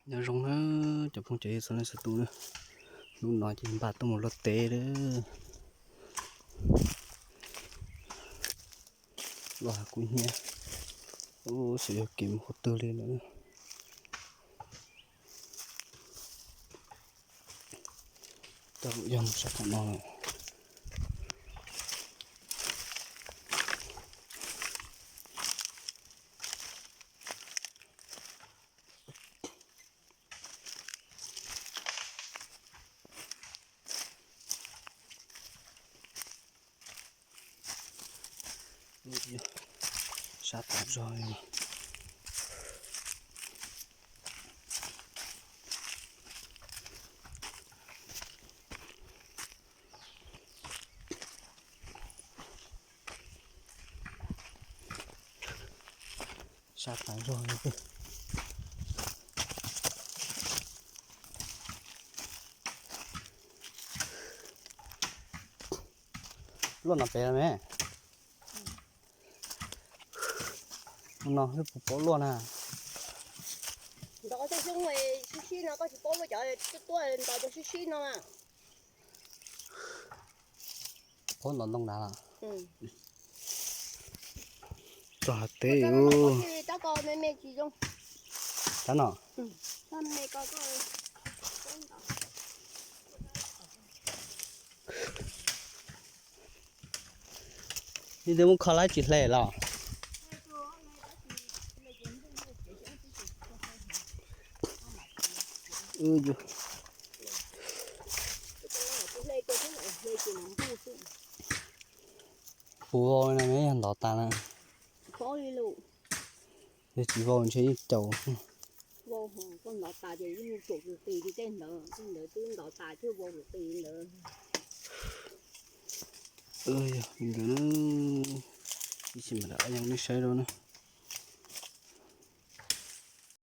Nyob zoo na cov phooj cov ywg txhua leej txhua tus na, hnub no ces npaj tuaj mus luaj teb lawm. Luaj hav kub hnyiab, xyov yog kev mus qhov twg li lawm. Coj lub yog mus sab tom no lawm. Sab tas zog li. Sab tas zog li. Luaj no pem me. No twb puas paub luaj na. Ntov tej xyoob sib sib no koj tsis paub luaj cov tuaj ntov cov sib sib no na. Paub ntov ntoo dav los? Txog hav teb. Tab ko me me tsis zoo. Tab no. Tab me ko. Li twb muab kho lawm tsis hle los? Puas vau na, yog ntov tas na. Yog tsis vau ntshe yeej caum. Vau, koj ntov tas ces yeej caum tus qis li tej ntawd, tej ntawd twb ntov tas thiaj vau tus qis ntawd. Yog li ntawd, ib chim mam rov qab yeej nej saib dua na.